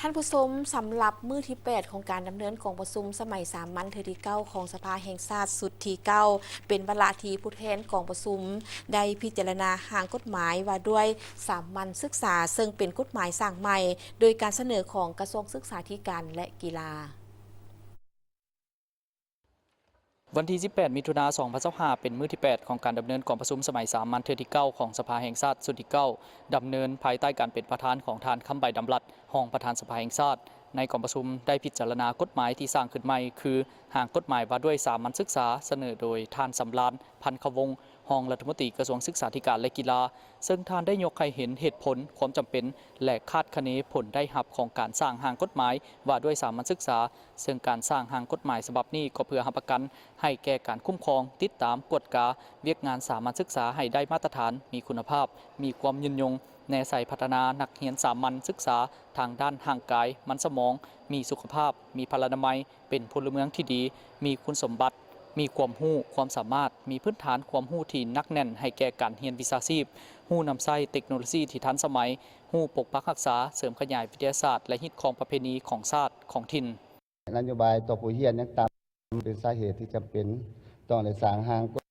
ທ່ານຜູ້ຊົມ, ສຳລັບມື້ທີແປດຂອງການດຳເນີນກອງປະຊຸມສະໄໝສາມັນເທື່ອທີເກົ້າຂອງສະພາແຫ່ງຊາດຊຸດທີເກົ້າ ເປັນວາລະທີ່ຜູ້ແທນກອງປະຊຸມໄດ້ພິຈາລະນາຮ່າງກົດໝາຍວ່າດ້ວຍສາມັນສຶກສາ, ເຊິ່ງເປັນກົດໝາຍສ້າງໃໝ່ ໂດຍການສະເໜີຂອງກະຊວງສຶກສາທິການ ແລະ ກິລາ. ວັນທີສິບແປດ ມິຖຸນາ ສອງພັນຊາວຫ້າ ເປັນມື້ທີແປດຂອງການດຳເນີນກອງປະຊຸມສະໄໝສາມັນເທື່ອທີເກົ້າຂອງສະພາແຫ່ງຊາດຊຸດທີເກົ້າ ດຳເນີນພາຍໃຕ້ການເປັນປະທານຂອງທ່ານ ຄຳໃບ ດຳລັດ ຮອງປະທານສະພາແຫ່ງຊາດ. ໃນກອງປະຊຸມໄດ້ພິຈາລະນາກົດໝາຍທີ່ສ້າງຂຶ້ນໃໝ່ ຄື ຮ່າງກົດໝາຍວ່າດ້ວຍສາມັນສຶກສາ ສະເໜີໂດຍທ່ານ ສຳລານ ພັນຄະວົງ ຮອງລັດຖະມົນຕີກະຊວງສຶກສາທິການ ແລະ ກິລາ, ເຊິ່ງທ່ານໄດ້ຍົກໃຫ້ເຫັນເຫດຜົນ, ຄວາມຈຳເປັນ ແລະ ຄາດຄະເນຜົນໄດ້ຮັບຂອງການສ້າງຮ່າງກົດໝາຍວ່າດ້ວຍສາມັນສຶກສາ, ເຊິ່ງການສ້າງຮ່າງກົດໝາຍສະບັບນີ້ກໍເພື່ອຮັບປະກັນໃຫ້ແກ່ການຄຸ້ມຄອງ, ຕິດຕາມ, ກວດກາວຽກງານສາມັນສຶກສາໃຫ້ໄດ້ມາດຕະຖານ, ມີຄຸນນະພາບ, ມີຄວາມຍືນຍົງ, ແນໃສ່ພັດທະນານັກຮຽນສາມັນສຶກສາທາງດ້ານຮ່າງກາຍ, ມັນສະໝອງ, ມີສຸຂະພາບ, ມີພະລານາໄມ, ເປັນພົນລະເມືອງທີ່ດີ, ມີຄຸນສົມບັດ, ມີຄວາມຮູ້, ຄວາມສາມາດ, ມີພື້ນຖານຄວາມຮູ້ທີ່ໜັກແໜ້ນໃຫ້ແກ່ການຮຽນວິຊາຊີບ, ຮູ້ນຳໃຊ້ເຕັກໂນໂລຊີທີ່ທັນສະໄໝ, ຮູ້ປົກປັກຮັກສາ, ເສີມຂະຫຍາຍວິທະຍາສາດ ແລະ ຮີດຄອງປະເພນີຂອງຊາດ, ຂອງຖິ່ນ. ນະໂຍບາຍຕໍ່ຜູ້ຮຽນຍັງຕາມເປັນສາເຫດທີ່ຈຳເປັນຕ້ອງໄດ້ສ້າງຮ່າງກົດ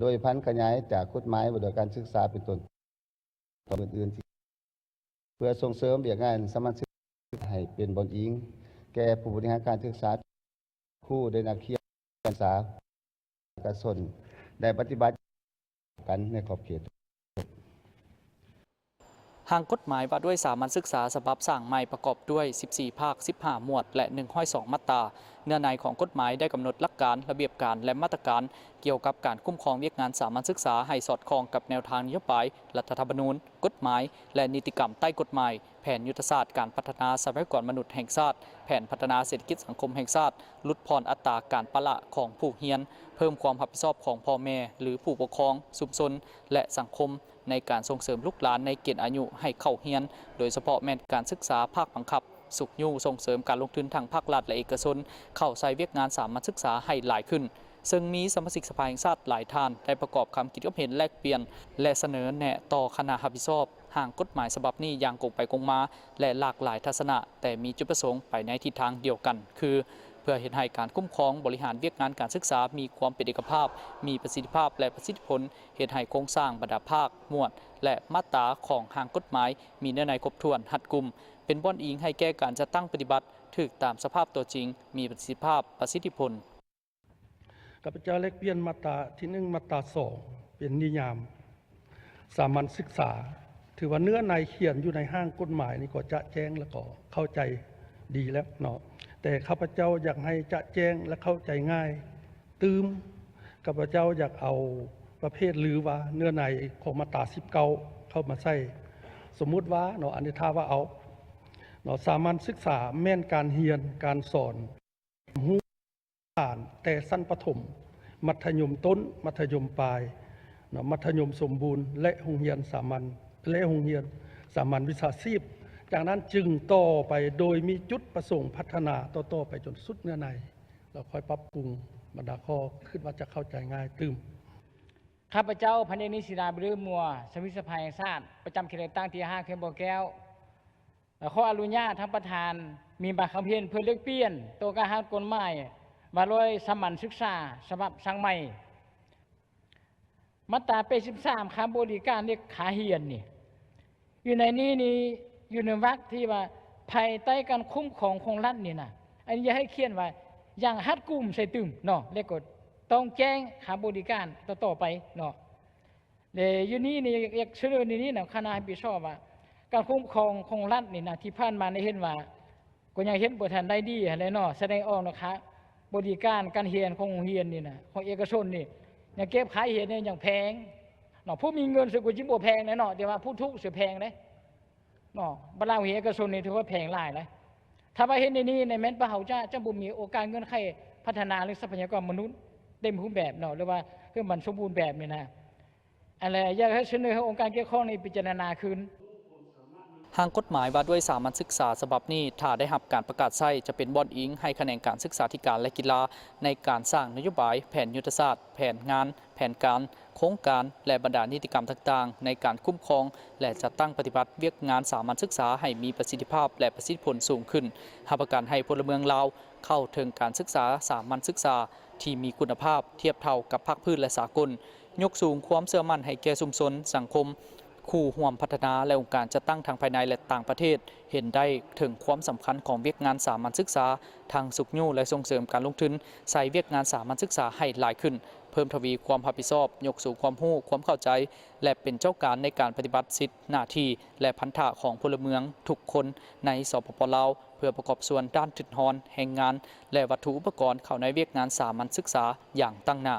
ໂດຍຜັນຂະຫຍາຍຈາກກົດໝາຍວ່າດ້ວຍການສຶກສາເປັນຕົ້ນ ຕໍ່ອື່ນໆ ເພື່ອສົ່ງເສີມວຽກງານສາມັນສຶກສາໃຫ້ເປັນບ່ອນອີງແກ່ຜູ້ບໍລິຫານການສຶກສາ, ຄູ ແລະ ນັກຮຽນ, ການສຶກສາ, ປະຊາຊົນໄດ້ປະຕິບັດກັນໃນຂອບເຂດ. ຮ່າງກົດໝາຍວ່າດ້ວຍສາມັນສຶກສາສະບັບສ້າງໃໝ່ປະກອບດ້ວຍສິບສີ່ພາກ, ສິບຫ້າໝວດ ແລະ ໜຶ່ງຮ້ອຍສອງມາດຕາ. ເນື້ອໃນຂອງກົດໝາຍໄດ້ກຳນົດຫຼັກການ, ລະບຽບການ ແລະ ມາດຕະການກ່ຽວກັບການຄຸ້ມຄອງວຽກງານສາມັນສຶກສາໃຫ້ສອດຄ່ອງກັບແນວທາງນະໂຍບາຍ, ລັດຖະທຳມະນູນ, ກົດໝາຍ ແລະ ນິຕິກຳໃຕ້ກົດໝາຍ, ແຜນຍຸດທະສາດການພັດທະນາຊັບພະຍາກອນມະນຸດແຫ່ງຊາດ, ແຜນພັດທະນາເສດຖະກິດສັງຄົມແຫ່ງຊາດ, ຫຼຸດຜ່ອນອັດຕາການປະລະຂອງຜູ້ຮຽນ, ເພີ່ມຄວາມຮັບຜິດຊອບຂອງພໍ່ແມ່ ຫຼື ຜູ້ປົກຄອງ, ຊຸມຊົນ ແລະ ສັງຄົມ ໃນການສົ່ງເສີມລູກຫຼານໃນເກນອາຍຸໃຫ້ເຂົ້າຮຽນ, ໂດຍສະເພາະແມ່ນການສຶກສາພາກບັງຄັບ, ຊຸກຍູ້ສົ່ງເສີມການລົງທຶນທັງພາກລັດ ແລະ ເອກະຊົນເຂົ້າໃສ່ວຽກງານສາມັນສຶກສາໃຫ້ຫຼາຍຂຶ້ນ. ເຊິ່ງມີສະມາຊິກສະພາແຫ່ງຊາດຫຼາຍທ່ານໄດ້ປະກອບຄຳຄິດຄວາມເຫັນແລກປ່ຽນ ແລະ ສະເໜີແນະຕໍ່ຄະນະຮັບຜິດຊອບຮ່າງກົດໝາຍສະບັບນີ້ຢ່າງກົງໄປກົງມາ ແລະ ຫຼາກຫຼາຍທັດສະນະ, ແຕ່ມີຈຸດປະສົງໄປໃນທິດທາງດຽວກັນ, ຄື ເພື່ອເຮັດໃຫ້ການຄຸ້ມຄອງບໍລິຫານວຽກງານການສຶກສາມີຄວາມເປັນເອກະພາບ, ມີປະສິດທິພາບ ແລະ ປະສິດທິຜົນ, ເຮັດໃຫ້ໂຄງສ້າງບັນດາພາກ, ໝວດ ແລະ ມາດຕາຂອງຮ່າງກົດໝາຍມີເນື້ອໃນຄົບຖ້ວນ, ຮັດກຸມ, ເປັນບ່ອນອີງໃຫ້ແກ່ການຈັດຕັ້ງປະຕິບັດ, ຖືກຕາມສະພາບຕົວຈິງ, ມີປະສິດທິພາບ, ປະສິດທິຜົນ. ຂ້າພະເຈົ້າແລກປ່ຽນມາດຕາທີໜຶ່ງ ມາດຕາສອງ ເປັນນິຍາມສາມັນສຶກສາ. ຖືວ່າເນື້ອໃນຂຽນຢູ່ໃນຮ່າງກົດໝາຍນີ້ກໍຈະແຈ້ງ ແລະ ກໍເຂົ້າໃຈດີແລ້ວເນາະ, ແຕ່ຂ້າພະເຈົ້າຢາກໃຫ້ຈະແຈ້ງ ແລະ ເຂົ້າໃຈງ່າຍຕື່ມ. ຂ້າພະເຈົ້າຢາກເອົາປະເພດ ຫຼືວ່າເນື້ອໃນຂອງມາດຕາສິບເກົ້າເຂົ້າມາໃສ່. ສົມມຸດວ່າເນາະ, ອັນນີ້ຖ້າວ່າເອົາເນາະ, ສາມັນສຶກສາແມ່ນການຮຽນການສອນ ຮູ້ ຖານແຕ່ຊັ້ນປະຖົມ, ມັດທະຍົມຕົ້ນ, ມັດທະຍົມປາຍເນາະ, ມັດທະຍົມສົມບູນ ແລະ ໂຮງຮຽນສາມັນ ແລະ ໂຮງຮຽນສາມັນວິຊາຊີບ. ຈາກນັ້ນຈຶ່ງຕໍ່ໄປໂດຍມີຈຸດປະສົງພັດທະນາຕໍ່ໆໄປຈົນສຸດເນື້ອໃນ ແລ້ວຄ່ອຍປັບປຸງບັນດາຂໍ້, ຄິດວ່າຈະເຂົ້າໃຈງ່າຍຕື່ມ. ຂ້າພະເຈົ້າ ພັນເອກ ນິດ ສີລາ ບະລືມົວ, ສະມາຊິກສະພາແຫ່ງຊາດ ປະຈຳເຂດເລືອກຕັ້ງທີຫ້າ ແຂວງບໍ່ແກ້ວ. ຂໍອະນຸຍາດທ່ານປະທານມີບາງຄຳເຫັນເພື່ອແລກປ່ຽນຕໍ່ການຮ່າງກົດໝາຍວ່າດ້ວຍສາມັນສຶກສາສະບັບສ້າງໃໝ່. ມາດຕາແປດສິບສາມ ຄ່າບໍລິການ ແລະ ຄ່າຮຽນນີ້ ຢູ່ໃນນີ້ນີ້ ຢູ່ໃນວັກທີ່ວ່າພາຍໃຕ້ການຄຸ້ມຄອງຂອງລັດນີ້ນະ, ອັນນີ້ຢາກໃຫ້ຂຽນວ່າຢ່າງຮັດກຸມໃສ່ຕື່ມເນາະ, ແລ້ວກໍຕ້ອງແຈ້ງຄ່າບໍລິການຕໍ່ໆໄປເນາະ. ແລະ ຢູ່ນີ້ນີ້ຢາກສະເໜີນີ້ນະ ຄະນະຮັບຜິດຊອບວ່າ ການຄຸ້ມຄອງຂອງລັດນີ້ນະ ທີ່ຜ່ານມາໄດ້ເຫັນວ່າ ກໍຍັງເຮັດບໍ່ທັນໄດ້ດີຫັ້ນແຫຼະເນາະ, ສະແດງອອກເນາະ ຄ່າບໍລິການການຮຽນຂອງໂຮງຮຽນນີ້ນະ ຂອງເອກະຊົນນີ້ ຍັງເກັບຄ່າຮຽນນີ້ຍັງແພງເນາະ. ຜູ້ມີເງິນຊິກໍຊິບໍ່ແພງແຫຼະເນາະ, ແຕ່ວ່າຜູ້ທຸກຊິແພງເດ້ເນາະ. ບັດລາວເຮງເອກະຊົນນີ້ຖືວ່າແພງຫຼາຍນະ. ຖ້າວ່າເຮັດໃນນີ້ນະ ແມ່ນວ່າເຮົາຈະ ຈະບໍ່ມີໂອກາດເງື່ອນໄຂພັດທະນາເລື່ອງຊັບພະຍາກອນມະນຸດເຕັມຮູບແບບເນາະ, ຫຼືວ່າໃຫ້ມັນສົມບູນແບບນີ້ນະ. ອັນແລະ ຢາກໃຫ້ສະເໜີໃຫ້ອົງການກ່ຽວຂ້ອງນີ້ພິຈາລະນາຄືນ. ຮ່າງກົດໝາຍວ່າດ້ວຍສາມັນສຶກສາສະບັບນີ້ ຖ້າໄດ້ຮັບການປະກາດໃຊ້ ຈະເປັນບ່ອນອີງໃຫ້ຂະແໜງການສຶກສາທິການ ແລະ ກິລາ ໃນການສ້າງນະໂຍບາຍ, ແຜນຍຸດທະສາດ, ແຜນງານ, ແຜນການ, ໂຄງການ ແລະ ບັນດານິຕິກຳຕ່າງໆ ໃນການຄຸ້ມຄອງ ແລະ ຈັດຕັ້ງປະຕິບັດວຽກງານສາມັນສຶກສາໃຫ້ມີປະສິດທິພາບ ແລະ ປະສິດທິຜົນສູງຂຶ້ນ, ຮັບປະກັນໃຫ້ພົນລະເມືອງລາວເຂົ້າເຖິງການສຶກສາສາມັນສຶກສາທີ່ມີຄຸນນະພາບທຽບເທົ່າກັບພາກພື້ນ ແລະ ສາກົນ, ຍົກສູງຄວາມເຊື່ອໝັ້ນໃຫ້ແກ່ຊຸມຊົນ, ສັງຄົມ, ຄູ່ຮ່ວມພັດທະນາ ແລະ ອົງການຈັດຕັ້ງທັງພາຍໃນ ແລະ ຕ່າງປະເທດ ເຫັນໄດ້ເຖິງຄວາມສຳຄັນຂອງວຽກງານສາມັນສຶກສາ, ທັງຊຸກຍູ້ ແລະ ສົ່ງເສີມການລົງທຶນໃສ່ວຽກງານສາມັນສຶກສາໃຫ້ຫຼາຍຂຶ້ນ, ເພີ່ມທະວີຄວາມຮັບຜິດຊອບ, ຍົກສູງຄວາມຮູ້, ຄວາມເຂົ້າໃຈ ແລະ ເປັນເຈົ້າການໃນການປະຕິບັດສິດ, ໜ້າທີ່ ແລະ ພັນທະຂອງພົນລະເມືອງທຸກຄົນໃນ ສປປ ລາວ ເພື່ອປະກອບສ່ວນດ້ານທຶນຮອນ, ແຮງງານ ແລະ ວັດຖຸອຸປະກອນເຂົ້າໃນວຽກງານສາມັນສຶກສາຢ່າງຕັ້ງໜ້າ.